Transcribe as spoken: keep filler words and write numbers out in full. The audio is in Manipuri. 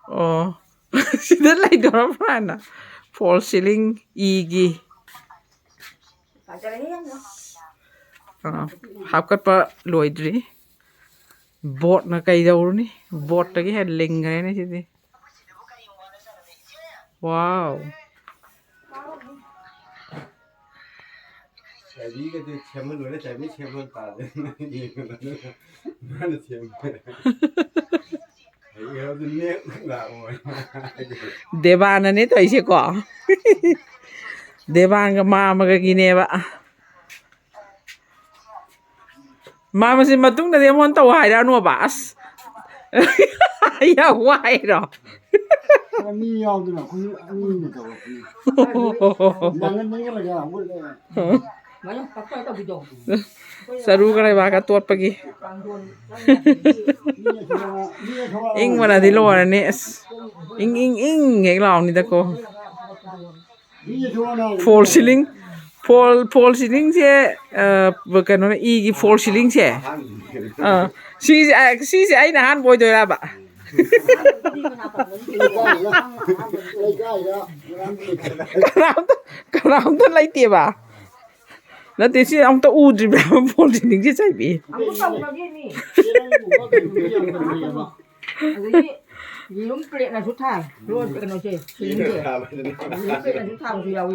ꯑꯣ꯫ ꯁꯤꯗ ꯂꯩꯗꯣꯔꯕ꯭ꯔꯥ ꯍꯥꯏꯅ꯫ False ceiling ꯏꯒꯤ꯫ ꯑꯥ, ꯍꯥꯞꯀꯠꯄ ꯂꯣꯏꯗ꯭ꯔꯤ꯫ ꯕꯣꯠꯅ ꯀꯩꯗꯧꯔꯨꯅꯤ? ꯕꯣꯠꯇꯒꯤ ꯍꯦꯟꯅ ꯂꯤꯡꯈ꯭ꯔꯦꯅꯦ ꯁꯤꯗꯤ꯫ ꯋꯥꯎ꯫ ꯆꯥꯕꯤꯒꯗꯤ ꯁꯦꯝꯍꯜꯂꯣꯏꯔꯦ, ꯆꯥꯕꯤ ꯁꯦꯝꯍꯟ ꯇꯥꯗꯦ꯫ ꯌꯦꯡꯉꯣ ꯑꯗꯨꯒ ꯃꯥꯅ ꯁꯦꯝꯕ꯫ ꯍꯩꯈ꯭ꯔꯕꯗꯤ ꯅꯦꯛ ꯂꯥꯛꯑꯣ꯫ ꯗꯦꯕꯥꯅꯅꯦ ꯇꯧꯔꯤꯁꯦꯀꯣ꯫ ꯗꯦꯕꯥꯟꯒ ꯃꯥꯃꯒꯒꯤꯅꯦꯕ꯫ ꯃꯥ ꯃꯁꯤ ꯃꯇꯨꯡꯗꯗꯤ ꯑꯩꯉꯣꯟꯗ ꯇꯧ ꯍꯥꯏꯔꯛꯑꯅꯣꯕ꯫ ꯑꯁ꯫ ꯌꯥꯝ ꯋꯥꯏꯔꯣ? ꯃꯤ ꯌꯥꯎꯗꯅ ꯑꯩꯈꯣꯏ ꯑꯅꯤꯅ ꯇꯧꯔꯛꯄꯅꯤ꯫ ꯅꯪ ꯅꯪ ꯂꯩꯔꯒ ꯍꯧꯒꯠꯂꯦ꯫ ꯆꯔꯨꯒ ꯂꯩꯕꯥꯛꯀ ꯇꯣꯠꯄꯒꯤ꯫ ꯃꯤꯅ ꯊꯣꯛꯂꯛꯑ-, ꯃꯤꯅ ꯊꯣꯛꯂꯛꯑ-, ꯏꯪꯕꯅꯗꯤ ꯂꯣꯏꯔꯅꯤ꯫ ꯑꯁ꯫ ꯏꯪ ꯏꯪ ꯏꯪ ꯍꯦꯛ ꯂꯥꯎꯅꯤꯗꯀꯣ꯫ False ceiling, false, false ceilingꯁꯦ, ꯑ, ꯀꯩꯅꯣꯅ, ꯏꯒꯤ false ceilingꯁꯦ꯫ ꯑ, ꯁꯤꯁꯦ, ꯑ, ꯁꯤꯁꯦ ꯑꯩꯅ ꯑꯍꯥꯟꯕ ꯑꯣꯏꯗꯣꯏꯔꯕ? ꯀꯅꯥꯝꯇ, ꯀꯅꯥꯝꯇ ꯂꯩꯇꯦꯕ? ꯅꯠꯇꯦ, ꯁꯤ ꯑꯃꯨꯛꯇ ꯎꯗ꯭ꯔꯤꯕ false ceilingꯁꯦ, ꯆꯥꯏꯕꯤ꯫ ꯑꯗꯒꯤ ꯌꯦꯔꯨꯝ plateꯅꯁꯨ ꯊꯥꯏ꯫ ꯔꯣꯁ ꯀꯩꯅꯣꯁꯦ, ceilingꯁꯦ꯫ ꯌꯦꯔꯨꯝ plateꯅꯁꯨ ꯊꯥꯕꯁꯨ ꯌꯥꯎꯏ꯫